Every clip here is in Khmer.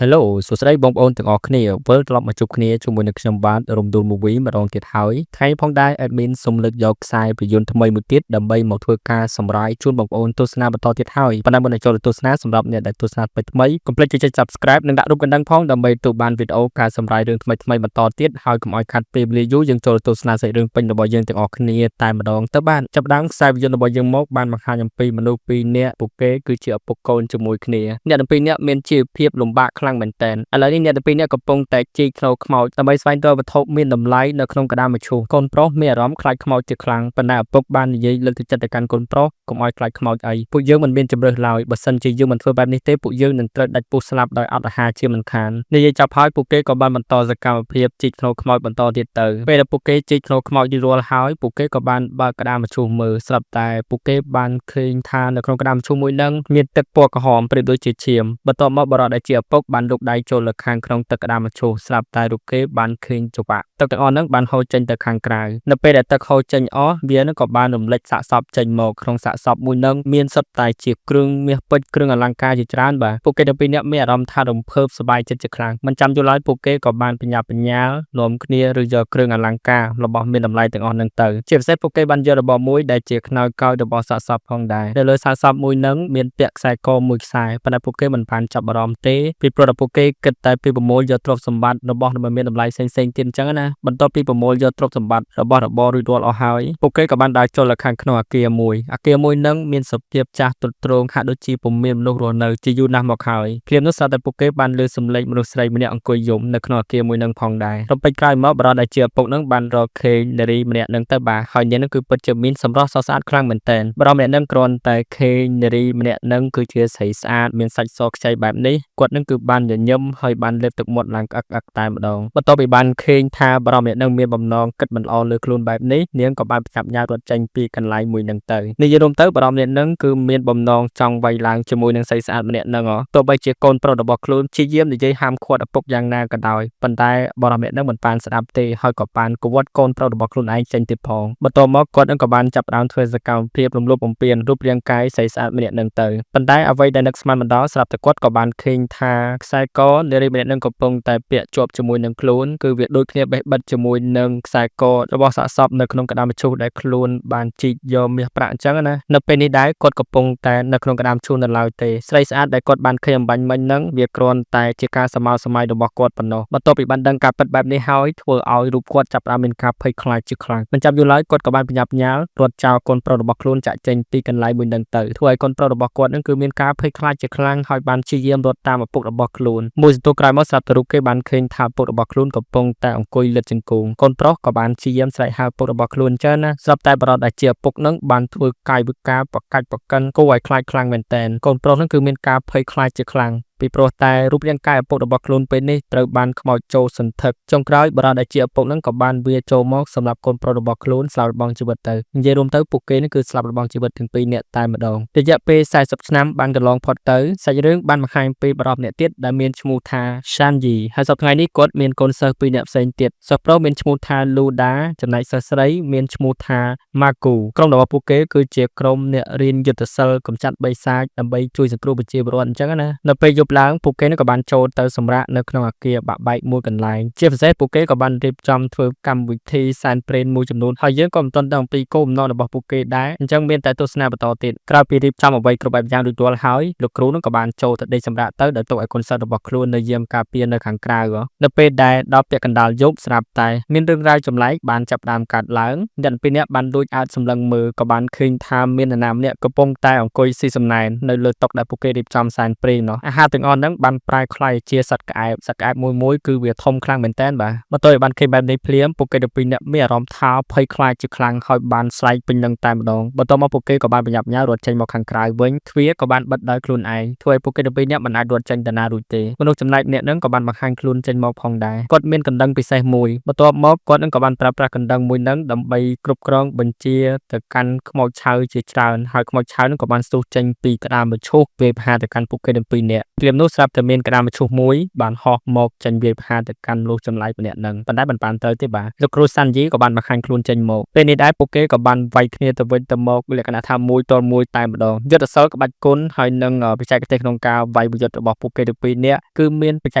Hello សួស្តីបងប្អូនទាំងអស់គ្នាវិលត្រឡប់មកជួបគ្នាជាមួយនឹងខ្ញុំបាទរំដួល Movie ម្ដងទៀតហើយថ្ងៃនេះផងដែរ admin សូមលើកយកខ្សែភាពយន្តថ្មីមួយទៀតដើម្បីមកធ្វើការសម្រាយជូនបងប្អូនទស្សនាបន្តទៀតហើយប៉ុន្តែមុននឹងចូលទៅទស្សនាសម្រាប់អ្នកដែលទស្សនាថ្មីថ្មីកុំភ្លេចចុច Subscribe និងដាក់រូបកណ្ដឹងផងដើម្បីទទួលបានវីដេអូការសម្រាយរឿងថ្មីថ្មីបន្តទៀតហើយកុំឲ្យខាត់ពេលវេលាយូរយើងចូលទៅទស្សនាសាច់រឿងពេញរបស់យើងទាំងអស់គ្នាតែម្ដងទៅបានចាប់ផ្ដើមខ្សែភាពយន្តរបស់យើងមកបានបង្ហាញអំពីមនុស្សពីរនាក់ពួកគេគឺជាឪពុកកូនជាមួយគ្នាអ្នកទាំងពីរនាក់មានជីវភាពលំបាកខ្លាំងមែនទែនឥឡូវនេះអ្នកទាំងពីរនាក់កំពុងតែជីកធ្នូខ្មោចដើម្បីស្វែងរកវត្ថុមានតម្លៃនៅក្នុងក្តារមឈូសកូនប្រុសមានអារម្មណ៍ខ្លាចខ្មោចជាខ្លាំងប៉ុន្តែឪពុកបាននិយាយលើកទឹកចិត្តទៅកាន់កូនប្រុសកុំឲ្យខ្លាចខ្មោចអីពួកយើងមិនមានជម្រើសឡើយបើសិនជាយើងមិនធ្វើបែបនេះទេពួកយើងនឹងត្រូវដាច់ពោះស្លាប់ដោយអត់អាហារជាមិនខាននិយាយចាប់ហើយពួកគេក៏បានបន្តសកម្មភាពជីកធ្នូខ្មោចបន្តទៀតទៅពេលដែលពួកគេជីកធ្នូខ្មោចរួចរាល់ហើយពួកគេក៏បានបើកក្តារមឈូសមើលស្រាប់តែពួកគេបានឃើញថានៅក្នុងក្តារមឈូសមួយហ្នឹងមានទឹកពណ៌ក្រហមប្រៀបដូចជាឈាមបន្ទាប់មកបុរសដែលជាឪពុកបានលូកដៃចូលលើខាងក្នុងទឹកក្តារមឈូសស្រាប់តែរូបគេបានឃើញច្រវាក់ទឹកទាំងអស់ហ្នឹងបានហូរចេញទៅខាងក្រៅនៅពេលដែលទឹកហូរចេញអស់វានឹងក៏បានរំលេចសាកសពចេញមកក្នុងសាកសពមួយហ្នឹងមានសុទ្ធតែជាគ្រឿងមាសពេជ្រគ្រឿងអលង្ការជាច្រើនបាទពួកគេទាំងពីរនាក់មានអារម្មណ៍ថារំភើបសប្បាយចិត្តជាខ្លាំងមិនចាំយូរឡើយពួកគេក៏បានបញ្ញាបញ្ញាលនាំគ្នាឬយកគ្រឿងអលង្ការរបស់មានតម្លៃទាំងអស់ហ្នឹងទៅជាពិសេសពួកគេបានយករបស់មួយដែលជាខ្នើយកោយរបស់សាកសពផងដែរនៅលើសាកសពមួយហ្នឹងមានពាក់ខ្សែកមួយខ្សែប៉ុន្តែពួកគេមិនបានចាប់អារម្មណ៍ទេពីព្រោះតែពួកគេគិតតែពីប្រមូលយកទ្រព្យសម្បត្តិរបស់ដែលមានតម្លៃផ្សេងៗទៀតអញ្ចឹងណាបន្ទាប់ពីប្រមូលយកទ្រព្យសម្បត្តិរបស់របររួចរាល់អស់ហើយពួកគេក៏បានដើរចូលទៅខាងក្នុងអគារមួយអគារមួយហ្នឹងមានសភាពចាស់ទ្រុឌទ្រោមហាក់ដូចជាពុំមានមនុស្សរស់នៅជាយូរណាស់មកហើយភ្លាមនោះស្រាប់តែពួកគេបានឮសំឡេងមនុស្សស្រីម្នាក់អង្គុយយំនៅក្នុងអគារមួយហ្នឹងផងដែររំពេចក្រោយមកបុរសដែលជាឪពុកហ្នឹងបានរកឃើញនារីម្នាក់ហ្នឹងទៅបាទហើយនាងហ្នឹងគឺពិតជាមានសម្រស់ស្រស់ស្អាតខ្លាំងមែនទែនបុរសម្នាក់ហ្នឹងគ្រាន់តែឃើញនារីម្នាក់ហ្នឹងគឺជាស្រីស្អាតមានសាច់សខ្ចីបែបនេះគាត់ហ្នឹងគឺបានញញឹមហើយបានលេបទឹកមាត់ឡើងក្អឹកក្អឹកតែម្ដងបន្ទាប់ពីបានឃើញថាបុរសម្នាក់ហ្នឹងមានបំណងគិតមិនល្អលើខ្លួនបែបនេះនាងក៏បានប្រញាប់ញ៉ារត់ចេញពីកន្លែងមួយហ្នឹងទៅនិយាយរួមទៅបុរសម្នាក់ហ្នឹងគឺមានបំណងចង់វាយឡើងជាមួយនឹងស្រីស្អាតម្នាក់ហ្នឹងទោះបីជាកូនប្រុសរបស់ខ្លួនព្យាយាមនិយាយហាមឃាត់ឪពុកយ៉ាងណាក៏ដោយប៉ុន្តែបុរសម្នាក់ហ្នឹងមិនបានស្ដាប់ទេហើយក៏បានគវត្តកូនប្រុសរបស់ខ្លួនឯងចេញទៀតផងបន្ទាប់មកគាត់នឹងក៏បានចាប់ផ្ដើមធ្វើសកម្មភាពរំលោភបំពានរូបរាងកាយស្រីស្អាតម្នាក់ហ្នឹងទៅប៉ុន្តែអ្វីដែលនឹកស្មានមិនដល់ស្រាប់តែគាត់ក៏បានឃើញថាខ្សែកនារីម្នាក់ហ្នឹងកំពុងតែពាក់ជាប់ជាមួយនឹងខ្លួនគឺវាដូចគ្នាបេះបិទជាមួយនឹងខ្សែករបស់សាកសពនៅក្នុងក្តារមឈូសដែលខ្លួនបានជីកយកមាសប្រាក់អញ្ចឹងណានៅពេលនេះដែរគាត់កំពុងតែនៅក្នុងក្តារមឈូសនៅឡើយទេស្រីស្អាតដែលគាត់បានឃើញអំបញ្ញមិញហ្នឹងវាគ្រាន់តែជាការសមោសម័យរបស់គាត់ប៉ុណ្ណោះបន្ទាប់ពីបានដឹងការពិតបែបនេះហើយធ្វើឲ្យរូបគាត់ចាប់ផ្ដើមមានការភ័យខ្លាចជាខ្លាំងមិនចាំយូរឡើយគាត់ក៏បានប្រញាប់ញ៉ាលរត់ចោលកូនប្រុសរបស់ខ្លួនចាក់ចេញពីកន្លែងមួយហ្នឹងទៅធ្វើឲ្យកូនប្រុសរបស់គាត់ហ្នឹងគឺមានការភ័យខ្លាចជាខ្លាំងហើយបានព្យាយាមរត់តាមឪពុករបស់ខ្លួនមួយសន្ទុះក្រោយមកស្រាប់តែរូបគេបានឃើញថាឪពុករបស់ខ្លួនកំពុងតែអង្គុយលិតជង្គង់កូនប្រុសក៏បានព្យាយាមស្រែកហៅឪពុករបស់ខ្លួនចឹងណាស្រាប់តែបុរសដែលជាឪពុកហ្នឹងបានធ្វើកាយវិការបកាច់បកិនគួរឲ្យខ្លាចខ្លាំងមែនទែនកូនប្រុសហ្នឹងគឺមានការភ័យខ្លាចជាខ្លាំងពីព្រោះតែរូបរាងកាយឪពុករបស់ខ្លួនពេលនេះត្រូវបានខ្មោចចូលសន្ធឹកចុងក្រោយបុរសដែលជាឪពុកហ្នឹងក៏បានវាចូលមកសម្រាប់កូនប្រុសរបស់ខ្លួនស្លាប់របង់ជីវិតទៅនិយាយរួមទៅពួកគេនេះគឺស្លាប់របង់ជីវិតទាំងពីរនាក់តែម្ដងរយៈពេល40ឆ្នាំបានកន្លងផុតទៅសាច់រឿងបានបង្ហាញពីបុរសម្នាក់ទៀតដែលមានឈ្មោះថាសានយីហើយសប្តាហ៍ថ្ងៃនេះគាត់មានកូនសិស្សពីរនាក់ផ្សេងទៀតសិស្សប្រុសមានឈ្មោះថាលូដាចំណែកសិស្សស្រីមានឈ្មោះថាម៉ាគូក្រុមរបស់ពួកគេគឺជាក្រុមអ្នករៀនយុទ្ធសិលកម្ចាត់បិសាចដើម្បីជួយសង្គ្រោះប្រជាពលរដ្ឋអញ្ចឹងណានៅពេលយប់ឡើងពួកគេក៏បានចូលទៅសម្រាកនៅក្នុងអគារបាក់បែកមួយកន្លែងជាពិសេសពួកគេក៏បានរៀបចំធ្វើកម្មវិធីសែនព្រេនមួយចំនួនហើយយើងក៏មិនទាន់ដឹងអំពីគោលបំណងរបស់ពួកគេដែរអញ្ចឹងមានតែទស្សនាបន្តទៀតក្រោយពីរៀបចំអ្វីគ្រប់បែបយ៉ាងរួចរាល់ហើយលោកគ្រូនឹងក៏បានចូលទៅដេកសម្រាកទៅដោយទុកឲ្យកូនសិស្សរបស់ខ្លួននៅយាមការពារនៅខាងក្រៅនៅពេលដែលដល់ពាក់កណ្ដាលយប់ស្រាប់តែមានរឿងរ៉ាវចម្លែកបានចាប់ផ្ដើមកើតឡើងអ្នកពីរនាក់បានលួចអាចសម្លឹងមើលក៏បានឃើញថាមាននរណាម្នាក់កំពុងតែអង្គុយស៊ីសំណែននៅលើតុដែលពួកគេរៀបចំសែនព្រេននោះអាហារទាំងអស់ហ្នឹងបានប្រែក្លាយជាសត្វក្អែបសត្វក្អែបមួយមួយគឺវាធំខ្លាំងមែនតើបាទបន្ទាប់ពីបានឃើញបែបនេះភ្លាមពួកគេទាំងពីរនាក់មានអារម្មណ៍ថាភ័យខ្លាចជាខ្លាំងហើយបានស្រែកពេញនឹងតែម្ដងបន្ទាប់មកពួកគេក៏បានប្រញាប់ញ៉ារត់ចេញមកខាងក្រៅវិញទ្វារក៏បានបិទដោយខ្លួនឯងធ្វើឲ្យពួកគេទាំងពីរនាក់មិនអាចរត់ចេញទៅណារួចទេមនុស្សចំណែកម្នាក់ហ្នឹងក៏បានបង្ហាញខ្លួនចេញមកផងដែរគាត់មានកណ្ដឹងពិសេសមួយបន្ទាប់មកគាត់នឹងក៏បានប្រើប្រាស់កណ្ដឹងមួយហ្នឹងដើម្បីគ្រប់គ្រងបញ្ជាទៅកាន់ខ្មោចឆៅជាច្រើនហើយខ្មោចឆៅហ្នឹងក៏បានស្ទុះចេញពីក្តារមឈូសវាយប្រហារទៅកាន់ពួកគេទាំងពីរនាក់ ភ្លាមនោះស្រាប់តែមានក្តារមឈូសមួយបានហោះមកចេញវាយប្រហារទៅកាន់មនុស្សចម្លែកម្នាក់នឹងប៉ុន្តែមិនបានត្រូវទេបាទលោកគ្រូសាន់យីក៏បានបង្ហាញខ្លួនចេញមកពេលនេះដែរពួកគេក៏បានវាយគ្នាទៅវិញទៅមកលក្ខណៈថាមួយទល់មួយតែម្ដងយុទ្ធសិលក្បាច់គុណហើយនឹងបច្ចេកទេសក្នុងការវាយប្រយុទ្ធរបស់ពួកគេទាំងពីរនាក់គឺមានបច្ចេ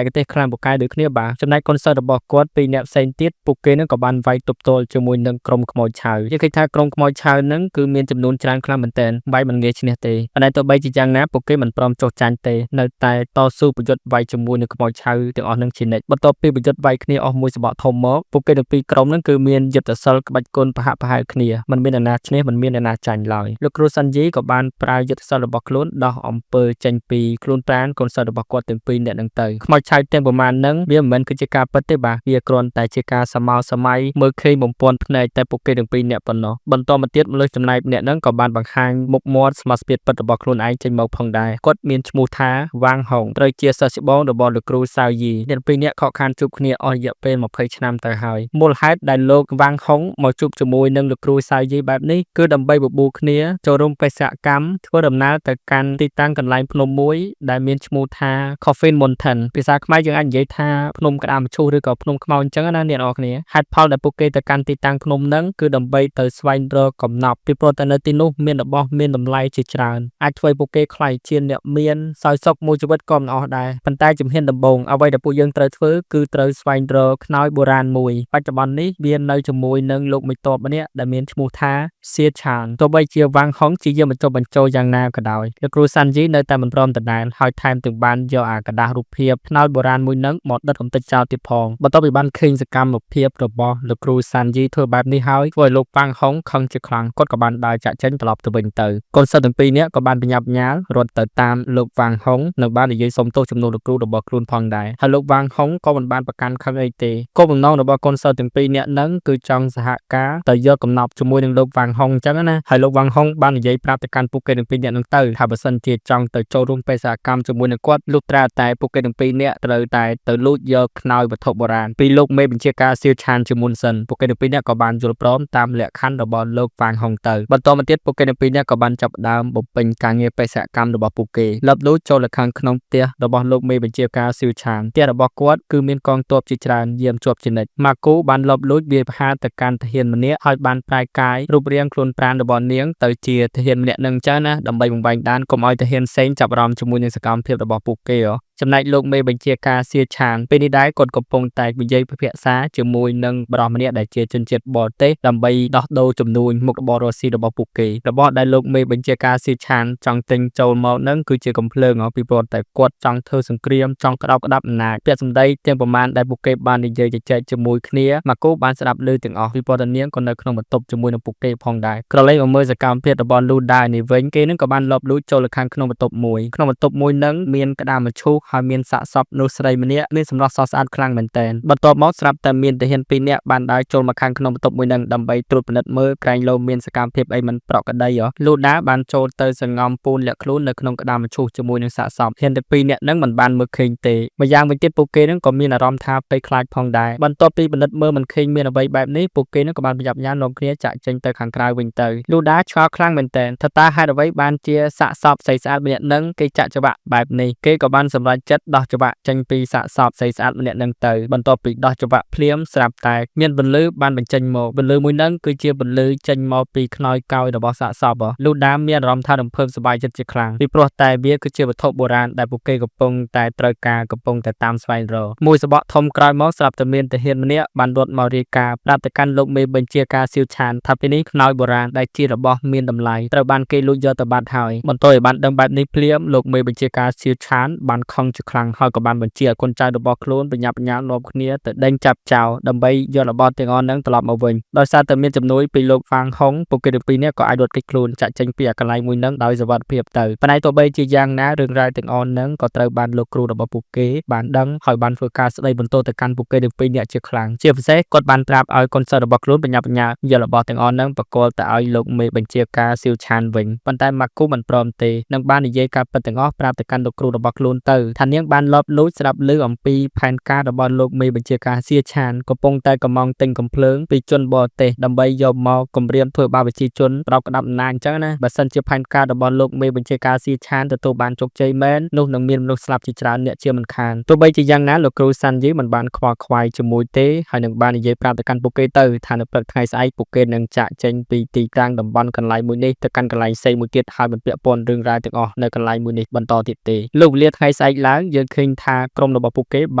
កទេសខ្លាំងពូកែដូចគ្នាបាទចំណែកកូនសិស្សរបស់គាត់ពីរនាក់ផ្សេងទៀតពួកគេនឹងក៏បានវាយទប់ទល់ជាមួយនឹងក្រុមខ្មោចឆៅយើងឃើញថាក្រុមខ្មោចឆៅនឹងគឺមានចំនួនច្រើនខ្លាំងមែនទែនវាយមិនងាយឈ្នះទេប៉ុន្តែទោះបីជាយ៉ាងណាពួកគេមិនព្រមចុះចាញ់ទេនៅតែតស៊ូប្រយុទ្ធវាយជាមួយនឹងខ្មោចឆៅទាំងអស់នឹងជានិច្ចបន្ទាប់ពីប្រយុទ្ធវាយគ្នាអស់មួយសបកធំមកពួកគេទាំងពីរក្រុមនឹងគឺមានយុទ្ធសិលក្បាច់គុណប្រហាក់ប្រហែលគ្នាមិនមានអ្នកណាឈ្នះមិនមានអ្នកណាចាញ់ឡើយលោកគ្រូសាន់យីក៏បានប្រើយុទ្ធសិលរបស់ខ្លួនដោះអំពើចេញពីខ្លួនប្រាណកូនសិស្សរបស់គាត់ទាំងពីរនាក់នឹងទៅខ្មោចឆៅទាំងប្រមាណនឹងវាមិនមែនគឺជាការពិតទេបាទវាគ្រាន់តែជាការសមោសម័យមើលឃើញបំពន់ភ្នែកតែពួកគេទាំងពីរនាក់ប៉ុណ្ណោះបន្តមកទៀតមនុស្សចំណែកម្នាក់ហ្នឹងក៏បានបង្ហាញមុខមាត់ស្មារតីពិតរបស់ខ្លួនឯងចេញមកផងដែរគាត់មានឈ្មោះថាវ៉ាងហុងត្រូវជាសិស្សច្បងរបស់លោកគ្រូសាវយីអ្នកពីរនាក់ខកខានជួបគ្នាអស់រយៈពេល20ឆ្នាំទៅហើយមូលហេតុដែលលោកវ៉ាងហុងមកជួបជាមួយនឹងលោកគ្រូសាវយីបែបនេះគឺដើម្បីបបួលគ្នាចូលរួមបេសកកម្មធ្វើដំណើរទៅកាន់ទីតាំងកន្លែងភ្នំមួយដែលមានឈ្មោះថា Coffin Mountain ភាសាខ្មែរយើងអាចនិយាយថាភ្នំក្តារមឈូសឬក៏ភ្នំខ្មៅអញ្ចឹងណាអ្នកនរគ្នាហេតុផលដែលពួកគេទៅកាន់ទីតាំងភ្នំហ្នឹងគឺដើម្បីទៅស្វែងរកកំណប់ពីព្រោះតែនៅទីនោះមានរបស់មានតម្លៃជាច្រើនអាចធ្វើឲ្យពួកគេក្លាយជាអ្នកមានសោយសុខមួយជីវិតក៏មិនអស់ដែរប៉ុន្តែជំហានដំបូងអ្វីដែលពួកយើងត្រូវធ្វើគឺត្រូវស្វែងរកខ្នើយបុរាណមួយបច្ចុប្បន្ននេះវានៅជាមួយនឹងលោកមេតបម្នាក់ដែលមានឈ្មោះថាសៀឆានទោះបីជាវ៉ាងហុងជាយាមបញ្ចុះបញ្ចូលយ៉ាងណាក៏ដោយលោកគ្រូសាន់យីនៅតែមិនព្រមដដែលហើយថែមទាំងបានយកអាក្រដាសរូបភាពខ្នើយបុរាណមួយនឹងមកដុតកំទេចចោលទៀតផងបន្ទាប់ពីបានឃើញសកម្មភាពរបស់លោកគ្រូសាន់យីធ្វើបែបនេះហើយធ្វើឲ្យលោកប៉ាងហុងខឹងជាខ្លាំងគាត់ក៏បានដើរចាក់ចេញត្រឡប់ទៅវិញទៅកូនសិស្សទាំងពីរនាក់ក៏បានប្រញាប់ញ៉ាលរត់ទៅតាមលោកវ៉ាងហុងនិងបាននិយាយសុំទោសជំនួសលោកគ្រូរបស់ខ្លួនផងដែរហើយលោកវ៉ាងហុងក៏មិនបានប្រកាន់ខឹងអីទេគោលបំណងរបស់កូនសិស្សទាំងពីរនាក់នឹងគឺចង់សហការទៅយកកំណប់ជាមួយនឹងលោកវ៉ាងហុងអញ្ចឹងណាហើយលោកវ៉ាងហុងបាននិយាយប្រាប់ទៅកាន់ពួកគេទាំងពីរនាក់នឹងទៅថាបើសិនជាចង់ទៅចូលរួមបេសកកម្មជាមួយនឹងគាត់លុះត្រាតែពួកគេទាំងពីរនាក់ត្រូវតែទៅលួចយកខ្នើយវត្ថុបុរាណពីលោកមេបញ្ជាការសៀវឆានជាមុនសិនពួកគេទាំងពីរនាក់ក៏បានយល់ព្រមតាមលក្ខខណ្ឌរបស់លោកវ៉ាងហុងទៅបន្តមកទៀតពួកគេទាំងពីរនាក់ក៏បានចាប់ផ្ដើមបំពេញការងារបេសកកម្មរបស់ពួកគេលបលួចចូលទៅខាងក្នុងផ្ទះរបស់លោកមេបញ្ជាការសៀវឆានផ្ទះរបស់គាត់គឺមានកងទ័ពជាច្រើនយាមជាប់ជានិច្ចម៉ាគូបានលបលួចវាយប្រហារទៅកាន់ទាហានម្នាក់ហើយបានប្រែកាយរូបរាងខ្លួនប្រាណរបស់នាងទៅជាទាហានម្នាក់នឹងចឹងណាដើម្បីបំបែងដានកុំឲ្យទាហានផ្សេងចាប់អារម្មណ៍ជាមួយនឹងសកម្មភាពរបស់ពួកគេចំណែកលោកមេបញ្ជាការសៀឆានពេលនេះដែរគាត់កំពុងតែនិយាយពិភាក្សាជាមួយនឹងបរិសម្នាក់ដែលជាជនជាតិបរទេសដើម្បីដោះដូរចំនួនមុខរបររស់ស៊ីរបស់ពួកគេរបស់ដែលលោកមេបញ្ជាការសៀឆានចង់ទិញចូលមកនឹងគឺជាកំភ្លើងពីព្រោះតែគាត់ចង់ធ្វើសង្គ្រាមចង់ក្តោបក្តាប់អំណាចពាក្យសម្ដីទាំងប្រមាណដែលពួកគេបាននិយាយជជែកជាមួយគ្នាម៉ាគូបានស្ដាប់ឮទាំងអស់ពីព្រោះតែនាងក៏នៅក្នុងបន្ទប់ជាមួយនឹងពួកគេផងដែរក្រឡេកមកមើលសកម្មភាពរបស់លូដានេះវិញគេនឹងក៏បានលបលួចចូលទៅខាងក្នុងបន្ទប់មួយក្នុងបន្ទប់មួយនឹងមានក្តារមឈូសហើយមានសាកសពនោះស្រីម្នាក់មានសម្រស់ស្រស់ស្អាតខ្លាំងមែនទែនបន្ទាប់មកស្រាប់តែមានទាហានពីរនាក់បានដើរចូលមកខាងក្នុងបន្ទប់មួយនឹងដើម្បីត្រួតពិនិត្យមើលក្រែងលោមានសកម្មភាពអីមិនប្រក្រតីលូដាបានចូលទៅសង្ងំពូនលាក់ខ្លួននៅក្នុងក្តារមឈូសជាមួយនឹងសាកសពទាហានទាំងពីរនាក់នឹងមិនបានមើលឃើញទេម្យ៉ាងវិញទៀតពួកគេនឹងក៏មានអារម្មណ៍ថាភ័យខ្លាចផងដែរបន្ទាប់ពីពិនិត្យមើលមិនឃើញមានអ្វីបែបនេះពួកគេនឹងក៏បានប្រញាប់ញ៉ាំនាំគ្នាចាក់ចេញទៅខាងក្រៅវិញទៅលូដាឆ្ងល់ខ្លាំងមែនទែនថាតើហេតុអ្វីបានជាសាកសពស្អីស្អាតម្នាក់នឹងគេចាក់ច្បាក់បែបនេះគេក៏បានសម្រេចចិត្តដោះច្បាក់ចេញពីសាកសពស្អីស្អាតម្នាក់នឹងទៅបន្ទាប់ពីដោះច្បាក់ភ្លាមស្រាប់តែមានពន្លឺបានបញ្ចេញមកពន្លឺមួយនឹងគឺជាពន្លឺចេញមកពីខ្នើយកោយរបស់សាកសពលូដាមានអារម្មណ៍ថារំភើបសប្បាយចិត្តជាខ្លាំងពីព្រោះតែវាគឺជាវត្ថុបុរាណដែលពួកគេកំពុងតែត្រូវការកំពុងតែតាមស្វែងរកមួយសបកធំក្រោយមកស្រាប់តែមានទាហានម្នាក់បានរត់មករាយការណ៍ប្រាប់ទៅកាន់លោកមេបញ្ជាការសៀវឆានថាពេលនេះខ្នើយបុរាណដែលជារបស់មានតម្លៃត្រូវបានគេលួចយកទៅបាត់ហើយបន្ទាប់ឲ្យបានដឹងបែបនេះភ្លាមលោកមេបញ្ជាការសៀវឆានបានខឹងជាខ្លាំងហើយក៏បានបញ្ជាឲ្យកូនចៅរបស់ខ្លួនប្រញាប់ប្រញាល់នាំគ្នាទៅដេញចាប់ចោលដើម្បីយករបស់ទាំងអស់ហ្នឹងត្រឡប់មកវិញដោយសារតែមានជំនួយពីលោកហ្វាងហុងពួកគេទាំងពីរនាក់ក៏អាចរត់គេចខ្លួនចាក់ចេញពីអាកន្លែងមួយហ្នឹងដោយសុវត្ថិភាពទៅប៉ុន្តែទោះបីជាយ៉ាងណារឿងរ៉ាវទាំងអស់ហ្នឹងក៏ត្រូវបានលោកគ្រូរបស់ពួកគេបានដឹងហើយបានធ្វើការស្ដីបន្ទោសទៅកាន់ពួកគេទាំងពីរនាក់ជាខ្លាំងជាពិសេសគាត់បានប្រាប់ឲ្យកូនសិស្សរបស់ខ្លួនប្រញាប់ប្រញាល់យករបស់ទាំងអស់ហ្នឹងប្រគល់ទៅឲ្យលោកមេបញ្ជាការសៀវឆានវិញប៉ុន្តែម៉ាគូមិនព្រមទេនិងបាននិយាយការពិតទាំងអស់ប្រាប់ទៅកាន់លោកគ្រូរបស់ខ្លួនទៅ ថានាងបានលបលួចស្ដាប់ឮអំពីផែនការរបស់លោកមេបញ្ជាការសៀឆានកំពុងតែកំងទិញកំភ្លើងពីជនបរទេសដើម្បីយកមកគម្រាមធ្វើបាបប្រជាជនប្រោបក្តាប់អំណាចអញ្ចឹងណាបើសិនជាផែនការរបស់លោកមេបញ្ជាការសៀឆានទទួលបានជោគជ័យមែននោះនឹងមានមនុស្សស្លាប់ជាច្រើនអ្នកជាមិនខានទោះបីជាយ៉ាងណាលោកគ្រូសាន់យីមិនបានខ្វល់ខ្វាយជាមួយទេហើយនឹងបាននិយាយប្រាប់ទៅកាន់ពួកគេទៅថានៅព្រឹកថ្ងៃស្អែកពួកគេនឹងចាកចេញពីទីតាំងតំបន់កន្លែងមួយនេះទៅកាន់កន្លែងផ្សេងមួយទៀតហើយមិនពាក់ព័ន្ធរឿងរ៉ាវទាំងអស់នៅកន្លែងមួយនេះបន្តទៀតទេលោកវេលាថ្ងៃស្អែកឡើងយើងឃើញថាក្រុមរបស់ពួកគេប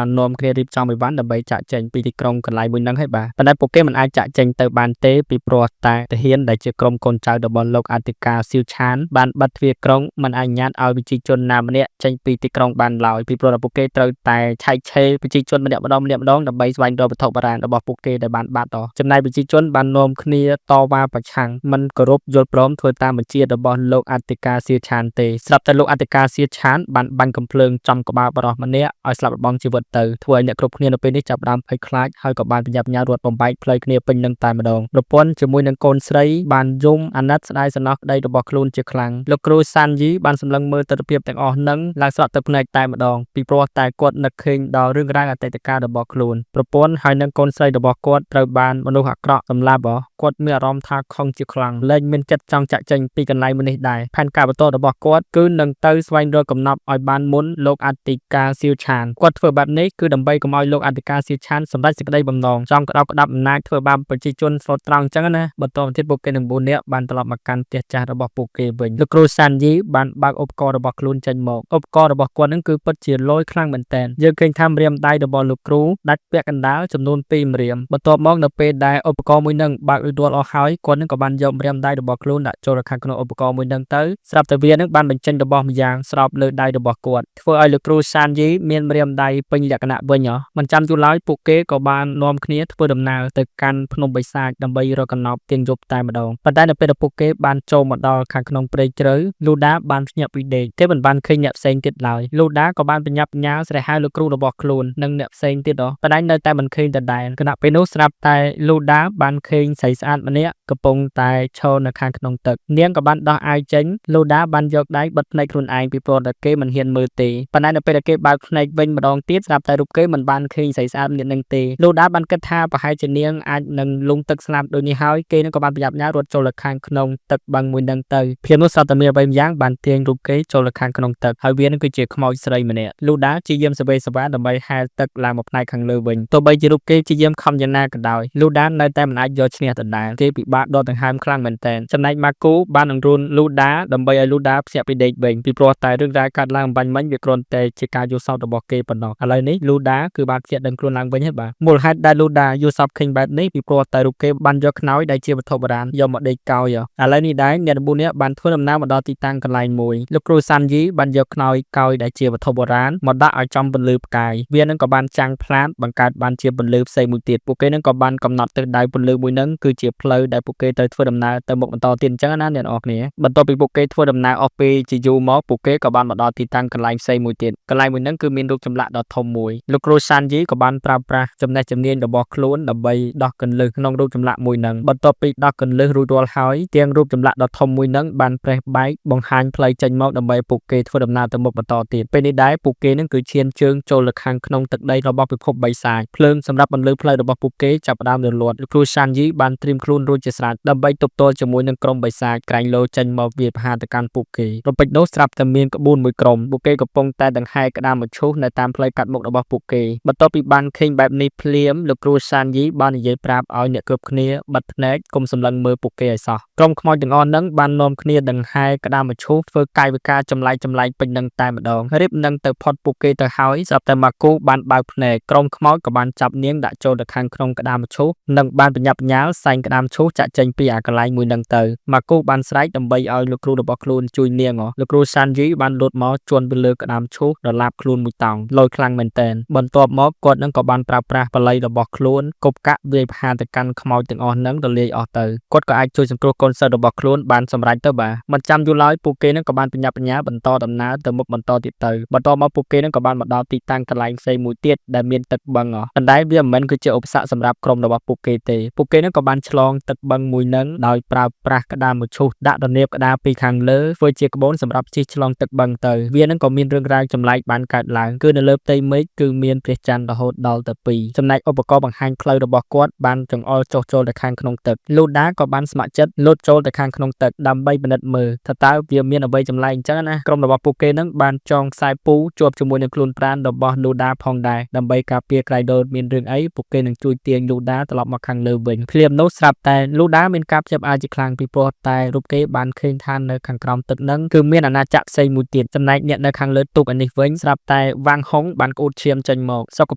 ាននាំគ្នារៀបចំអីវ៉ាន់ដើម្បីចាកចេញពីទីក្រុងកន្លែងមួយហ្នឹងហើយបាទប៉ុន្តែពួកគេមិនអាចចាកចេញទៅបានទេពីព្រោះតែទាហានដែលជាក្រុមកូនចៅរបស់លោកអធិការសៀវឆានបានបិទទ្វារក្រុងមិនអនុញ្ញាតឲ្យប្រជាជនណាម្នាក់ចេញពីទីក្រុងបានឡើយពីព្រោះតែពួកគេត្រូវតែឆែកឆេរប្រជាជនម្នាក់ម្ដងម្នាក់ម្ដងដើម្បីស្វែងរកវត្ថុបុរាណរបស់ពួកគេដែលបានបាត់ចំណែកប្រជាជនបាននាំគ្នាតវ៉ាប្រឆាំងមិនគោរពយល់ព្រមធ្វើតាមបញ្ជារបស់លោកអធិការសៀឆានទេស្រាប់តែលោកអធិការសៀឆានបានបាញ់កំភ្លើងចំក្បាលបរិសម្នាក់ឲ្យស្លាប់របង់ជីវិតទៅធ្វើឲ្យអ្នកគ្រប់គ្នានៅពេលនេះចាប់ផ្ដើមភ័យខ្លាចហើយក៏បានប្រញាប់ញ៉ារត់បំបែកផ្លូវគ្នាពេញនឹងតែម្ដងប្រពន្ធជាមួយនឹងកូនស្រីបានយំអាណិតស្ដាយសំណោះប្តីរបស់ខ្លួនជាខ្លាំងលោកគ្រូសានយីបានសម្លឹងមើលទិដ្ឋភាពទាំងអស់នឹងឡើងស្រក់ទឹកភ្នែកតែម្ដងពីព្រោះតែគាត់នឹកឃើញដល់រឿងរ៉ាវអតីតកាលរបស់ខ្លួនប្រពន្ធហើយនិងកូនស្រីរបស់គាត់ត្រូវបានមនុស្សអាក្រក់សម្លាប់គាត់មានអារម្មណ៍ថាខឹងជាខ្លាំងលែងមានចិត្តចង់ចាក់ចេញពីកន្លែងមួយនេះដែរផែនការបន្តរបស់គាត់គឺនឹងទៅស្វែងរកកំណប់ឲ្យបានមុនលោកអធិការសៀវឆានគាត់ធ្វើបែបនេះគឺដើម្បីកុំឲ្យលោកអធិការសៀវឆានសម្រេចសេចក្តីបំណងចង់ក្តោបក្តាប់អំណាចធ្វើបាបប្រជាជនស្លូតត្រង់អញ្ចឹងណាបន្តមកទៀតពួកគេទាំង4នាក់បានត្រឡប់មកកាន់ផ្ទះចាស់របស់ពួកគេវិញលោកគ្រូសានយីបានបើកឧបករណ៍របស់ខ្លួនចេញមកឧបករណ៍របស់គាត់នឹងគឺពិតជាលយខ្លាំងមែនទែនយើងឃើញថាម្រាមដៃរបស់លោកគ្រូដាច់ពាក់កណ្ដាលចំនួន2ម្រាមបន្ទាប់មកនៅពេលដែលឧបករណ៍មួយនឹងបើករួចរាល់អស់ហើយគាត់នឹងក៏បានយកម្រាមដៃរបស់ខ្លួនដាក់ចូលទៅខាងក្នុងឧបករណ៍មួយនឹងទៅស្រាប់តែវានឹងបានបញ្ចេញរបស់ម្យ៉ាងស្របលើដៃរបស់គាត់ធ្វើឲ្យលោកគ្រូសានយីមានម្រាមដៃពេញលក្ខណៈវិញមិនចាំយូរឡើយពួកគេក៏បាននាំគ្នាធ្វើដំណើរទៅកាន់ភ្នំបិសាចដើម្បីរកកណប់ទៀងយប់តែម្ដងប៉ុន្តែនៅពេលដែលពួកគេបានចូលមកដល់ខាងក្នុងព្រៃជ្រៅលូដាបានភ្ញាក់ពីដេកទេមិនបានឃើញអ្នកផ្សេងទៀតឡើយលូដាក៏បានប្រញាប់ប្រញាល់ស្រែហៅលោកគ្រូរបស់ខ្លួននិងអ្នកផ្សេងទៀតប៉ុន្តែនៅតែមិនឃើញដដែលខណៈពេលនោះស្រាប់តែលូដាបានឃើញស្រីស្អាតម្នាក់កំពុងតែឈរនៅខាងក្នុងទឹកនាងក៏បានដោះអាវចេញលូដាបានយកដៃបិទភ្នែកខ្លួនឯងពីព្រោះតែគេមិនហ៊ានមើលទេប៉ុន្តែនៅពេលដែលគេបើកភ្នែកវិញម្ដងទៀតស្រាប់តែរូបគេមិនបានឃើញស្រីស្អាតម្នាក់នឹងទេលូដាបានគិតថាប្រហែលជានាងអាចនឹងលង់ទឹកស្លាប់ដូចនេះហើយគេនឹងក៏បានប្រញាប់ញ៉ារត់ចូលទៅខាងក្នុងទឹកបឹងមួយនឹងទៅភ្លាមនោះសត្វតែមានអ្វីម្យ៉ាងបានទាញរូបគេចូលទៅខាងក្នុងទឹកហើយវានឹងគឺជាខ្មោចស្រីម្នាក់លូដាជាយាមសវេសវ៉ាដើម្បីហែលទឹកឡើងមកផ្នែកខាងលើវិញទោះបីជារូបគេជាយាមខំយ៉ាងណាក៏ដោយលូដានៅតែមិនអាចយកឈ្នះដដែលគេពិបាកដកដង្ហើមខ្លាំងមែនទែនចំណែកម៉ាគូបានអង្រួនលូដាដើម្បីឲ្យលូដាភ្ញាក់ពីដេកវិញពីព្រោះតែរឿងរ៉ាវកើតឡើងអំបញ្ញមិញវាគ្រាន់តែជាការយល់សប្តិរបស់គេប៉ុណ្ណោះឥឡូវនេះលូដាគឺបានភ្ញាក់ដឹងខ្លួនឡើងវិញហើយបាទមូលហេតុដែលលូដាយល់សប្តិឃើញបែបនេះពីព្រោះតែរូបគេបានយកខ្នើយដែលជាវត្ថុបុរាណយកមកដេកកោយឥឡូវនេះដែរអ្នកទាំង4នាក់បានធ្វើដំណើរមកដល់ទីតាំងកន្លែងមួយលោកគ្រូសាន់យីបានយកខ្នើយកោយដែលជាវត្ថុបុរាណមកដាក់ឲ្យចំពន្លឺផ្កាយវានឹងក៏បានចាំងផ្លាតបង្កើតបានជាពន្លឺផ្សេងមួយទៀតពួកគេនឹងក៏បានកំណត់ទិសដៅពន្លឺមួយនឹងគឺជាផ្លូវដែលពួកគេត្រូវធ្វើដំណើរទៅមុខបន្តទៀតអញ្ចឹងណាអ្នកនរគ្នាបន្ទាប់ពីពួកគេធ្វើដំណើរអស់ពេលជាយូរមកពួកគេក៏បានមកដល់ទីតាំងកន្លែងផ្សេងមួយទៀតកន្លែងមួយនឹងគឺមានរូបចម្លាក់ដ៏ធំមួយលោកគ្រូសានយីក៏បានប្រើប្រាស់ចំណេះជំនាញរបស់ខ្លួនដើម្បីដោះកន្លឹះក្នុងរូបចម្លាក់មួយនឹងបន្ទាប់ពីដោះកន្លឹះរួចរាល់ហើយទាំងរូបចម្លាក់ដ៏ធំមួយនឹងបានប្រេះបែកបង្ហាញផ្លូវចេញមកដើម្បីពួកគេធ្វើដំណើរទៅមុខបន្តទៀតពេលនេះដែរពួកគេនឹងគឺឈានជើងចូលទៅខាងក្នុងទឹកដីរបស់ពិភពបិសាចភ្លើងសម្រាប់ពន្លឺផ្លូវរបស់ពួកគេចាប់ផ្ដើមរលត់លោកគ្រូសានយីបានត្រៀមខ្លួនរួចជាស្រេចដើម្បីទប់ទល់ជាមួយនឹងក្រុមបិសាចក្រែងលោចេញមកវាយប្រហារទៅកាន់ពួកគេរពេចនោះស្រាប់តែមានក្បួនមួយក្រុមពួកគេកំពុងតែដង្ហែក្តារមឈូសនៅតាមផ្លូវកាត់មុខរបស់ពួកគេបន្ទាប់ពីបានឃើញបែបនេះភ្លាមលោកគ្រូសានយីបាននិយាយប្រាប់ឲ្យអ្នកគ្រប់គ្នាបិទភ្នែកកុំសម្លឹងមើលពួកគេឲ្យសោះក្រុមខ្មោចទាំងអស់នឹងបាននាំគ្នាដង្ហែក្តារមឈូសធ្វើកាយវិការចម្លែកចម្លែកពេញនឹងតែម្ដងរៀបនឹងទៅផុតពួកគេទៅហើយស្រាប់តែម៉ាគូបានបើកភ្នែកក្រុមខ្មោចក៏បានចាប់នាងដាក់ចូលទៅខាងក្នុងក្តារមឈូសនិងបានប្រញាប់ប្រញាល់សែងក្តារមឈូសចាក់ចេញពីអាកន្លែងមួយនឹងទៅម៉ាគូបានស្រែកដើម្បីឲ្យលោកគ្រូរបស់ខ្លួនជួយនាងលោកគ្រូសានយីបានលោតមកជន់ទៅលើក្តារមឈូសដលាបខ្លួនមួយតោងលយខ្លាំងមែនទែនបន្ទាប់មកគាត់នឹងក៏បានប្រើប្រាស់បល័យរបស់ខ្លួនគប់កាក់វាយប្រហារទៅកាន់ខ្មោចទាំងអស់នឹងរលាយអស់ទៅគាត់ក៏អាចជួយសង្គ្រោះកូនសិស្សរបស់ខ្លួនបានសម្រេចទៅបាទមិនចាំយូរឡើយពួកគេនឹងក៏បានប្រញាប់ប្រញាល់បន្តដំណើរទៅមុខបន្តទៀតទៅបន្ទាប់មកពួកគេនឹងក៏បានមកដល់ទីតាំងកន្លែងផ្សេងមួយទៀតដែលមានទឹកបឹងប៉ុន្តែវាមិនមែនគឺជាឧបសគ្គសម្រាប់ក្រុមរបស់ពួកគេទេពួកគេនឹងក៏បានឆ្លងទឹកបឹងមួយនឹងដោយប្រើប្រាស់ក្តារមឈូសដាក់រនាបក្តារពីខាងលើធ្វើជាក្បូនសម្រាប់ជិះឆ្លងទឹកបឹងទៅវានឹងក៏មានរឿងរ៉ាវ រ៉ាវចម្លែកបានកើតឡើងគឺនៅលើផ្ទៃមេឃគឺមានព្រះច័ន្ទរហូតដល់ទៅ2ចំណែកឧបករណ៍បង្ហាញផ្លូវរបស់គាត់បានចង្អុលចុះចូលទៅខាងក្នុងទឹកលូដាក៏បានស្ម័គ្រចិត្តលោតចូលទៅខាងក្នុងទឹកដើម្បីពិនិត្យមើលថាតើវាមានអ្វីចម្លែកអញ្ចឹងណាក្រុមរបស់ពួកគេនឹងបានចងខ្សែពូជាប់ជាមួយនឹងខ្លួនប្រាណរបស់លូដាផងដែរដើម្បីការពារក្រែងលោមានរឿងអីពួកគេនឹងជួយទាញលូដាត្រឡប់មកខាងលើវិញភ្លាមនោះស្រាប់តែលូដាមានការភ្ញាក់ផ្អើលជាខ្លាំងពីព្រោះតែរូបគេបានឃើញថានៅខាងក្រោមទឹកនឹងគឺមានអាណាចក្រផ្សេងមួយទៀតចំណែកអ្នកនៅខាងលើទូកឯនេះវិញស្រាប់តែវ៉ាងហុងបានក្អួតឈាមចេញមកសុខ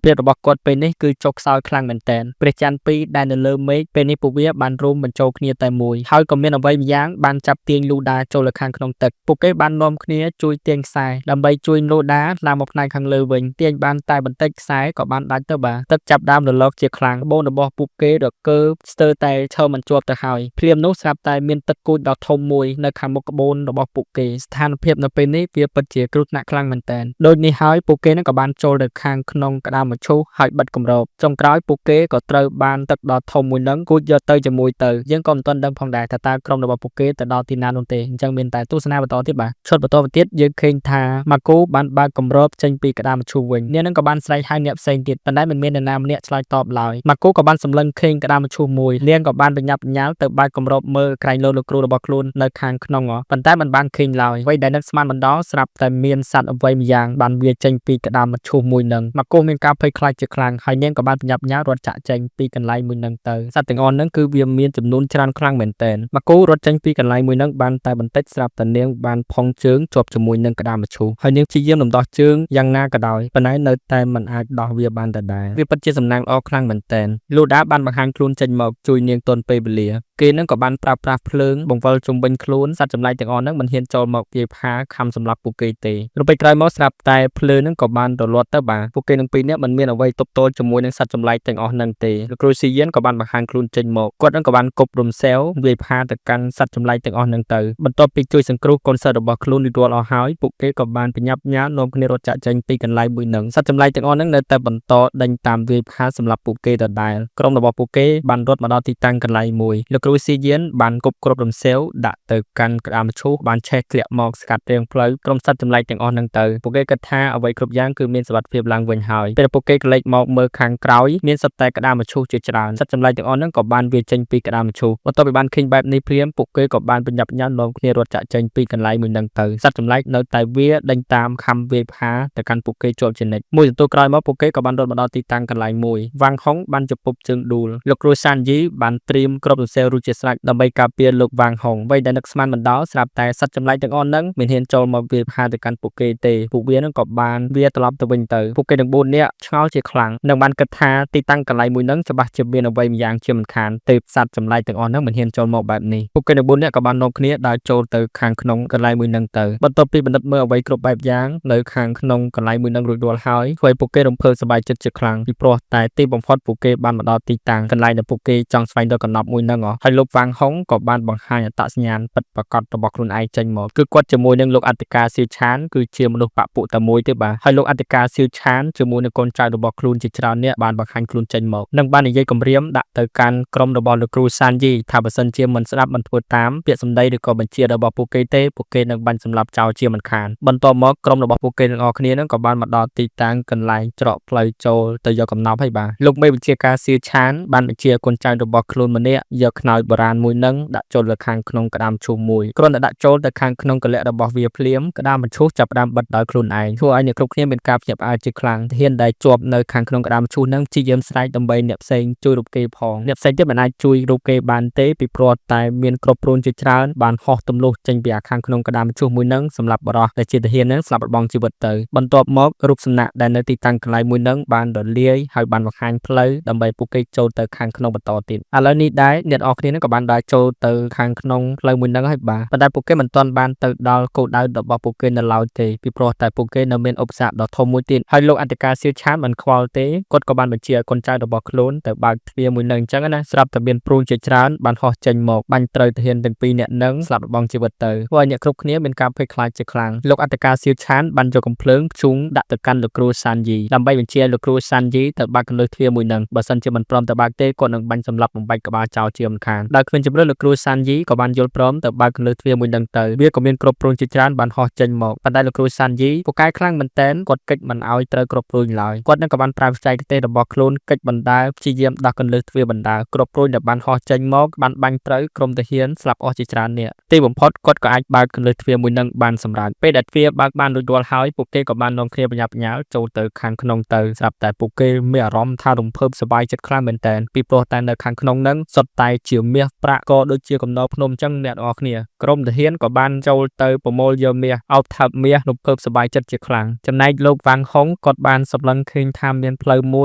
ភាពរបស់គាត់ពេលនេះគឺចុះខ្សោយខ្លាំងមែនទែនព្រះច័ន្ទពីរដែលនៅលើមេឃពេលនេះពួកវាបានរួមបញ្ចូលគ្នាតែមួយហើយក៏មានអ្វីម្យ៉ាងបានចាប់ទាញលូដាចូលទៅខាងក្នុងទឹកពួកគេបាននាំគ្នាជួយទាញខ្សែដើម្បីជួយលូដាឡើងមកផ្នែកខាងលើវិញទាញបានតែបន្តិចខ្សែក៏បានដាច់ទៅបាទទឹកចាប់ដើមរលកជាខ្លាំងក្បូនរបស់ពួកគេរកើស្ទើរតែឈរមិនជាប់ទៅហើយភ្លាមនោះស្រាប់តែមានទឹកគូចដ៏ធំមួយនៅខាងមុខក្បូនរបស់ពួកគេស្ថានភាពនៅពេលនេះវាពិតជាគ្រោះថ្នាក់ខ្លាំងមែនទែនដូចនេះហើយពួកគេនឹងក៏បានចូលទៅខាងក្នុងក្តារមឈូសហើយបិទគម្របចុងក្រោយពួកគេក៏ត្រូវបានទឹកដ៏ធំមួយនឹងគូចយកទៅជាមួយទៅយើងក៏មិនទាន់ដឹងផងដែរថាតើក្រុមរបស់ពួកគេទៅដល់ទីណានោះទេអញ្ចឹងមានតែទស្សនាបន្តទៀតបាទឈុតបន្តទៀតយើងឃើញថាម៉ាកូបានបើកគម្របចេញពីក្តារមឈូសវិញអ្នកនឹងក៏បានស្រែកហៅអ្នកផ្សេងទៀតប៉ុន្តែមិនមាននរណាម្នាក់ឆ្លើយតបឡើយម៉ាកូក៏បានសម្លឹងឃើញក្តារមឈូសមួយនាងក៏បានប្រញាប់ប្រញាល់ទៅបើកគម្របមើលក្រែងលោលោកគ្រូរបស់ខ្លួននៅខាងក្នុងប៉ុន្តែមិនបានឃើញឡើយអ្វីដែលនឹកស្មានមិនដល់ស្រាប់តែមានសត្វអ្វីម្យ៉ាងបានវាចេញពីក្តារមឈូសមួយនឹងម៉ាកូមានការភ័យខ្លាចជាខ្លាំងហើយនាងក៏បានប្រញាប់ប្រញាល់រត់ចាក់ចេញពីកន្លែងមួយនឹងទៅសត្វទាំងអស់ហ្នឹងគឺវាមានចំនួនច្រើនខ្លាំងមែនទែនម៉ាកូរត់ចេញពីកន្លែងមួយនឹងបានតែបន្តិចស្រាប់តែនាងបានផុងជើងជាប់ជាមួយនឹងក្តារមឈូសហើយនាងព្យាយាមរំដោះជើងយ៉ាងណាក៏ដោយប៉ុន្តែនៅតែមិនអាចដោះវាបានដដែលវាពិតជាសំណាងល្អខ្លាំងមែនទែនលូដាបានបង្ហាញខ្លួនចេញមកជួយនាងទាន់ពេលវេលាគេនឹងក៏បានប្រើប្រាស់ភ្លើងបង្វិលជុំវិញខ្លួនសត្វចម្លែកទាំងអស់ហ្នឹងមិនហ៊ានចូលមកវាយផាខំសម្លាប់ពួកគេទេរំពេចក្រោយមកស្រាប់តែភ្លើងហ្នឹងក៏បានរលត់ទៅបាទពួកគេនឹងពីរនាក់មិនមានអ្វីទប់ទល់ជាមួយនឹងសត្វចម្លែកទាំងអស់ហ្នឹងទេលោកគ្រូស៊ីយៀនក៏បានបង្ហាញខ្លួនចេញមកគាត់នឹងក៏បានគប់រំសេវវាយផាទៅកាន់សត្វចម្លែកទាំងអស់ហ្នឹងទៅបន្ទាប់ពីជួយសង្គ្រោះកូនសិស្សរបស់ខ្លួនរួចរាល់អស់ហើយពួកគេក៏បានប្រញាប់ញ៉ានាំគ្នារត់ចាក់ចេញពីកន្លែងមួយហ្នឹងសត្វចម្លែកទាំងអស់ហ្នឹងនៅតែបន្តដេញតាមវាយផាសម្រាប់ពួកគេដដែលក្រុមរបស់ពួកគេបានរត់មកដល់ទីតាំងកន្លែងមួយលោកគ្រូស៊ីយៀនបានគប់គ្រាប់រំសេវដាក់ទៅកាន់ក្តារមឈូសបានឆេះធ្លាក់មកស្កាត់រៀងផ្លូវក្រុមសត្វចម្លែកទាំងអស់ហ្នឹងទៅពួកគេគិតថាអ្វីគ្រប់យ៉ាងគឺមានសុវត្ថិភាពឡើងវិញហើយពេលពួកគេក្រឡេកមកមើលខាងក្រោយមានសុទ្ធតែក្តារមឈូសជាច្រើនសត្វចម្លែកទាំងអស់ហ្នឹងក៏បានវាចេញពីក្តារមឈូសបន្ទាប់ពីបានឃើញបែបនេះភ្លាមពួកគេក៏បានប្រញាប់ប្រញាល់នាំគ្នារត់ចាក់ចេញពីកន្លែងមួយហ្នឹងទៅសត្វចម្លែកនៅតែវាដេញតាមខំវាយផាទៅកាន់ពួកគេជាប់ជានិច្ចមួយសន្ទុះក្រោយមកពួកគេក៏បានរត់មកដល់ទីតាំងកន្លែងមួយវ៉ាងហុងបានជពប់ជើងដួលលោកគ្រូសានយីបានត្រៀមគ្រាប់សរសេររួចជាស្រេចដើម្បីការពារលោកវ៉ាងហុងអ្វីដែលនឹកស្មានមិនដល់ស្រាប់តែសត្វចម្លែកទាំងអស់ហ្នឹងមិនហ៊ានចូលមកវាយផាទៅកាន់ពួកគេទេពួកវានឹងក៏បានវាត្រឡប់ទៅវិញទៅពួកគេទាំង4នាក់ឆ្ងល់ជាខ្លាំងនិងបានគិតថាទីតាំងកន្លែងមួយហ្នឹងច្បាស់ជាមានអ្វីម្យ៉ាងជាមិនខានទេសត្វចម្លែកទាំងអស់ហ្នឹងមិនហ៊ានចូលមកបែបនេះពួកគេទាំង4នាក់ក៏បាននាំគ្នាដើរចូលទៅខាងក្នុងកន្លែងមួយហ្នឹងទៅបន្ទាប់ពីបណ្ឌិតមើលអ្វីគ្រប់បែបយ៉ាងនៅខាងក្នុងកន្លែងមួយហ្នឹងរួចរាល់ហើយធ្វើឲ្យពួកគេរំភើបសប្បាយចិត្តជាខ្លាំងពីព្រោះតែទីបំផុតពួកគេបានមកដល់ទីតាំងកន្លែងដែលពួកគេចង់ស្វែងរកកំណប់មួយហ្នឹងហើយលោកវ៉ាងហុងក៏បានបង្ហាញអត្តសញ្ញាណពិតប្រាកដរបស់ខ្លួនឯងចេញមកគឺគាត់ជាមួយនឹងលោកអធិការសៀវឆានគឺជាមនុស្សបពុតែមួយទេបាទហើយលោកអធិការសៀវឆានជាមួយនឹងកូនចៅរបស់ខ្លួនជាច្រើនអ្នកបានបង្ហាញខ្លួនចេញមកនិងបាននិយាយគំរាមដាក់ទៅកាន់ក្រុមរបស់លោកគ្រូសានយីថាបើសិនជាមិនស្ដាប់មិនធ្វើតាមពាក្យសម្ដីឬក៏បញ្ជារបស់ពួកគេទេពួកគេនឹងបាញ់សម្លាប់ចោលជាមិនខានបន្ទាប់មកក្រុមរបស់ពួកគេទាំងអស់គ្នានឹងក៏បានមកដល់ទីតាំងកន្លែងច្រកផ្លូវចូលទៅយកកំណប់ហើយបាទលោកមេបញ្ជាការសៀវឆានបានបញ្ជាកូនចៅរបស់ខ្លួនម្នាក់យកខ្នើយបុរាណមួយនឹងដាក់ចូលទៅខាងក្នុងក្តាមឈូសមួយគ្រាន់តែដាក់ចូលទៅខាងក្នុងកលៈរបស់វាភ្លាមក្តាមមឈូសចាប់ផ្ដើមបិទដោយខ្លួនឯងធ្វើឲ្យអ្នកគ្រប់គ្នាមានការភ្ញាក់ផ្អើលជាខ្លាំងហ៊ានដែលជាប់នៅខាងក្នុងក្តាមឈូសនឹងព្យាយាមស្រែកដើម្បីអ្នកផ្សេងជួយរូបគេផងអ្នកផ្សេងទៀតមិនអាចជួយរូបគេបានទេពីព្រោះតែមានគ្រាប់ព្រួនជាច្រើនបានហោះទម្លុះចេញពីអាខាងក្នុងក្តាមឈូសមួយនឹងសម្រាប់បរោះដែលជាទាហាននឹងស្លាប់របង់ជីវិតទៅបន្ទាប់មករូបសំណាកដែលនៅទីតាំងកន្លែងមួយនឹងបានរលាយហើយបានបង្ហាញផ្លូវដើម្បីពួកគេចូលទៅខាងក្នុងបន្តទៀតឥឡូវនេះដែរអ្នកនរគ្នានឹងក៏បានដើរចូលទៅខាងក្នុងផ្លូវមួយនឹងហើយបាទប៉ុន្តែពួកគេមិនទាន់បានទៅដល់គោលដៅរបស់ពួកគេនៅឡើយទេពីព្រោះតែពួកគេនៅមានឧបសគ្គដ៏ធំមួយទៀតហើយលោកអធិការសៀវឆានមិនខ្វល់ទេគាត់ក៏បានបញ្ជាឲ្យកូនចៅរបស់ខ្លួនទៅបើកទ្វារមួយនឹងអញ្ចឹងណាស្រាប់តែមានព្រូនជាច្រើនបានហោះចេញមកបាញ់ត្រូវទាហានទាំងពីរនាក់នឹងស្លាប់របង់ជីវិតទៅធ្វើឲ្យអ្នកគ្រប់គ្នាមានការភ័យខ្លាចជាខ្លាំងលោកអធិការសៀវឆានបានយកកំភ្លើងភ្ជុងដាក់ទៅកាន់លោកគ្រូសានយីដើម្បីបញ្ជាឲ្យលោកគ្រូសានយីទៅបើកកន្លឹះទ្វារមួយនឹងបើសិនជាមិនព្រមទៅបើកទេគាត់នឹងបាញ់សម្លាប់បំបែកក្បាលចោលជាមិនខាន។ ខានដោយគ្មានជម្រើសលោកគ្រូសានយីក៏បានយល់ព្រមទៅបើកគន្លឹះទ្វារមួយនឹងទៅវាក៏មានគ្រាប់ព្រួញជាច្រើនបានហោះចេញមកប៉ុន្តែលោកគ្រូសានយីពូកែខ្លាំងមែនទែនគាត់កិច្ចមិនឲ្យត្រូវគ្រាប់ព្រួញឡើយគាត់នឹងក៏បានប្រើបច្ចេកទេសរបស់ខ្លួនកិច្ចបណ្ដើរព្យាយាមដោះគន្លឹះទ្វារបណ្ដើរគ្រាប់ព្រួញដែលបានហោះចេញមកបានបាញ់ត្រូវក្រុមទាហានស្លាប់អស់ជាច្រើននាក់ទីបំផុតគាត់ក៏អាចបើកគន្លឹះទ្វារមួយនឹងបានសម្រេចពេលដែលទ្វារបើកបានរួចរាល់ហើយពួកគេក៏បាននាំគ្នាប្រញាប់ប្រញាល់ចូលទៅខាងក្នុងទៅស្រាប់តែពួកគេមានអារម្មណ៍ថារំភើបសប្បាយចិត្តខ្លាំងមែនទែនពីព្រោះតែនៅខាងក្នុងនឹងសុទ្ធតែជាមាសប្រាក់ក៏ដូចជាកំណោភ្នំអញ្ចឹងអ្នកនរគ្នាក្រុមទាហានក៏បានចូលទៅប្រមូលយកមាសអោបថើបមាសរំភើបសប្បាយចិត្តជាខ្លាំងចំណែកលោកវ៉ាងហុងគាត់បានសម្លឹងឃើញថាមានផ្លូវមួ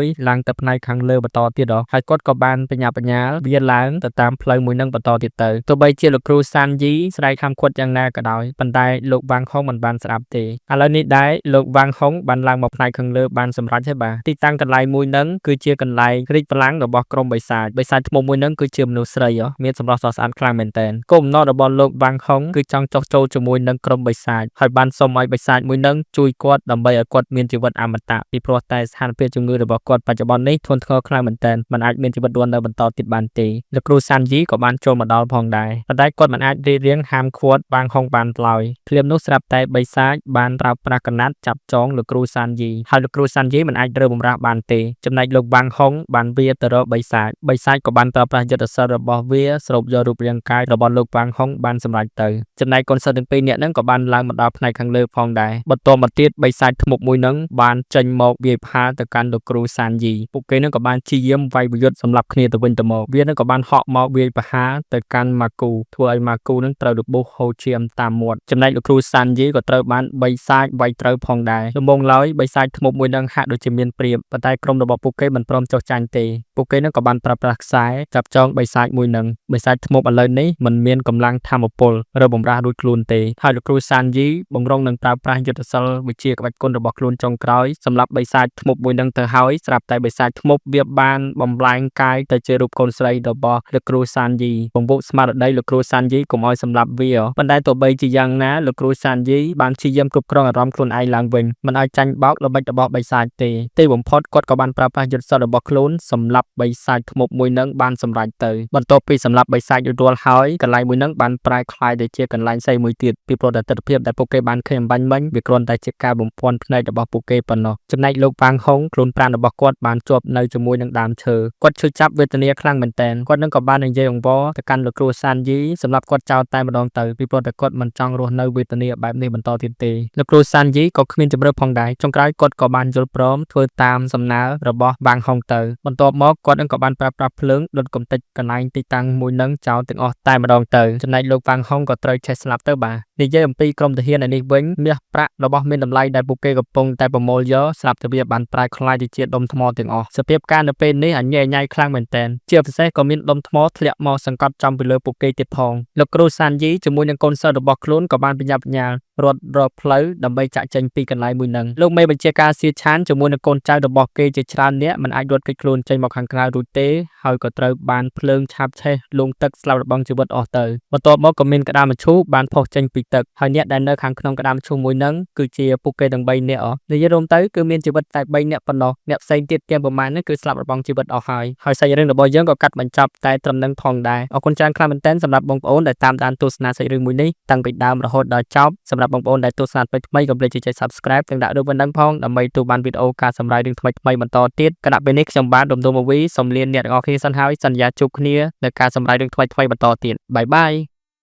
យឡើងទៅផ្នែកខាងលើបន្តទៀតដល់ហើយគាត់ក៏បានបញ្ញាបញ្ញាលវាឡើងទៅតាមផ្លូវមួយនឹងបន្តទៀតទៅទោះបីជាលោកគ្រូសានយីស្រែកហាមឃាត់យ៉ាងណាក៏ដោយប៉ុន្តែលោកវ៉ាងហុងមិនបានស្ដាប់ទេឥឡូវនេះដែរលោកវ៉ាងហុងបានឡើងមកផ្នែកខាងលើបានសម្រេចហើយបាទទីតាំងកន្លែងមួយនឹងគឺជាកន្លែងរីកកម្លាំងរបស់ក្រុមបិសាចបិសាចថ្មមួយនឹងគឺជាមនុស្សស្រីហ៎មានសម្រស់ស្រស់ស្អាតខ្លាំងមែនទែនគោលបំណងរបស់លោកវ៉ាងហុងគឺចង់ចុះចូលជាមួយនឹងក្រុមបិសាចហើយបានសុំឲ្យបិសាចមួយនឹងជួយគាត់ដើម្បីឲ្យគាត់មានជីវិតអមតៈពីព្រោះតែស្ថានភាពជំងឺរបស់គាត់បច្ចុប្បន្ននេះធ្ងន់ធ្ងរខ្លាំងមែនទែនមិនអាចមានជីវិតរស់នៅបន្តទៀតបានទេលោកគ្រូសានយីក៏បានចូលមកដល់ផងដែរប៉ុន្តែគាត់មិនអាចរៀបរៀងហាមឃាត់វ៉ាងហុងបានឡើយភ្លាមនោះស្រាប់តែបិសាចបានប្រើប្រាស់កណាត់ចាប់ចងលោកគ្រូសានយីហើយលោកគ្រូសានយីមិនអាចរើបម្រាស់បានទេចំណែកលោកវ៉ាងហុងបានវាទៅរកបិសាចបិសាចក៏បានប្រើប្រាស់យុទ្ធសាស្ត្ររបស់វាស្រូបយករូបរាងកាយរបស់លោកវ៉ាងហុងបានសម្រេចទៅចំណែកកូនសិស្សទាំងពីរនាក់ហ្នឹងក៏បានឡើងមកដល់ផ្នែកខាងលើផងដែរបន្ទាប់មកទៀតបិសាចធ្មប់មួយហ្នឹងបានចេញមកវាយប្រហារទៅកាន់លោកគ្រូសានយីពួកគេហ្នឹងក៏បានព្យាយាមវាយប្រយុទ្ធសម្រាប់គ្នាទៅវិញទៅមកវាហ្នឹងក៏បានហក់មកវាយប្រហារទៅកាន់ម៉ាគូធ្វើឲ្យម៉ាគូហ្នឹងត្រូវរបួសហូរឈាមតាមមាត់ចំណែកលោកគ្រូសានយីក៏ត្រូវបានបិសាចវាយត្រូវផងដែរដំបូងឡើយបិសាចធ្មប់មួយហ្នឹងហាក់ដូចជាមានព្រៀបប៉ុន្តែក្រុមរបស់ពួកគេមិនព្រមចុះចាញ់ទេពួកគេហ្នឹងក៏បានប្រើប្រាស់ខ្សែចាប់ចងបិសាចមួយហ្នឹងបិសាចធ្មប់ឥឡូវនេះមិនមានកម្លាំងធម្មពលឬបំរាស់រួចខ្លួនទេហើយលោកគ្រូសានយីបង្រុងនឹងប្រើប្រាស់យុទ្ធសិលវិជាក្បាច់គុណរបស់ខ្លួនចុងក្រោយសម្រាប់បិសាចធ្មប់មួយហ្នឹងទៅហើយស្រាប់តែបិសាចធ្មប់វាបានបំលែងកាយទៅជារូបកូនស្រីរបស់លោកគ្រូសានយីបំពុកស្មារតីលោកគ្រូសានយីកុំឲ្យសម្លាប់វាប៉ុន្តែទោះបីជាយ៉ាងណាលោកគ្រូសានយីបានព្យាយាមគ្រប់គ្រងអារម្មណ៍ខ្លួនឯងឡើងវិញមិនឲ្យចាញ់បោកល្បិចរបស់បិសាចទេទីបំផុតគាត់ក៏បានប្រើប្រាស់យុទ្ធសាស្ត្ររបស់ខ្លួនសម្លាប់បិសាចធ្មប់មួយនឹងបានសម្រេចទៅបន្ទាប់ពីសម្លាប់បិសាចរួចរាល់ហើយកន្លែងមួយនឹងបានប្រែក្លាយទៅជាកន្លែងផ្សេងមួយទៀតពីព្រោះតែទិដ្ឋភាពដែលពួកគេបានឃើញអំបញ្ញមិញវាគ្រាន់តែជាការបំភាន់ភ្នែករបស់ពួកគេប៉ុណ្ណោះចំណែកលោកវ៉ាងហុងខ្លួនប្រាណរបស់គាត់បានជាប់នៅជាមួយនឹងដើមឈើគាត់ឈឺចាប់វេទនាខ្លាំងមែនទែនគាត់នឹងក៏បាននិយាយអង្វរទៅកាន់លោកគ្រូសានយីសម្រាប់គាត់ចោលតែម្ដងទៅពីព្រោះតែគាត់មិនចង់រស់នៅវេទនាបែបនេះបន្តទៀតទេលោកគ្រូសានយីក៏គ្មានជម្រើសផងដែរចុងក្រោយគាត់ក៏បានយល់ព្រមធ្វើតាមសំណើរបស់វ៉ាងហុងទៅបន្ទាប់មកគាត់នឹងក៏បានប្រើប្រាស់ភ្លើងដុតកម្ទេចកន្លែងទីតាំងមួយនឹងចោលទាំងអស់តែម្ដងទៅចំណែកលោកវ៉ាងហុងក៏ត្រូវឆេះស្លាប់ទៅបាទនិយាយអំពីក្រុមទាហានឯនេះវិញមាសប្រាក់របស់មានតម្លៃដែលពួកគេកំពុងតែប្រមូលយកស្រាប់តែវាបានប្រែក្លាយទៅជាដុំថ្មទាំងអស់សភាពការនៅពេលនេះអញែញ៉ៃខ្លាំងមែនទែនជាពិសេសក៏មានដុំថ្មធ្លាក់មកសង្កត់ចំពីលើពួកគេទៀតផងលោកគ្រូសានយីជាមួយនឹងកូនសិស្សរបស់ខ្លួនក៏បានប្រញាប់ប្រញាល់រត់រកផ្លូវដើម្បីចាក់ចេញពីកន្លែងមួយនឹងលោកមេបញ្ជាការសៀឆានជាមួយនឹងកូនចៅរបស់គេជាច្រើនអ្នកមិនអាចរត់គេចខ្លួនចេញមកខាងក្រៅរួចទេហើយក៏ត្រូវបានភ្លើងឆាបឆេះលងទឹកស្លាប់របង់ជីវិតអស់ទៅបន្ទាប់មកក៏មានក្តារមឈូសបានផុសចេញពីទឹកហើយអ្នកដែលនៅខាងក្នុងក្តារមឈូសមួយនឹងគឺជាពួកគេទាំង3នាក់និយាយរួមទៅគឺមានជីវិតតែ3នាក់ប៉ុណ្ណោះអ្នកផ្សេងទៀតទាំងប្រមាណនេះគឺស្លាប់របង់ជីវិតអស់ហើយហើយសាច់រឿងរបស់យើងក៏កាត់បញ្ចប់តែត្រឹមនឹងផងដែរអរគុណច្រើនខ្លាំងមែនទែនសម្រាប់បងប្អូនដែលតាមដានទស្សនាសាច់រឿងមួយនេះតាំងពីដើមរហូតដល់ចប់សម្រាប់បងប្អូនដែលទស្សនាថ្មីៗកុំភ្លេចចុច Subscribe និងដាក់រូបបណ្ដឹងផងដើម្បីទទួលបានវីដេអូការសម្រាយរឿងថ្មីៗបន្តទៀតខណៈពេលនេះខ្ញុំបាទរំដួលម៉ូវីសូមលាអ្នកទាំងអស់គ្នាសិនហើយសន្យាជួបគ្នានៅការសម្រាយរឿងថ្មីៗបន្តទៀត bye bye.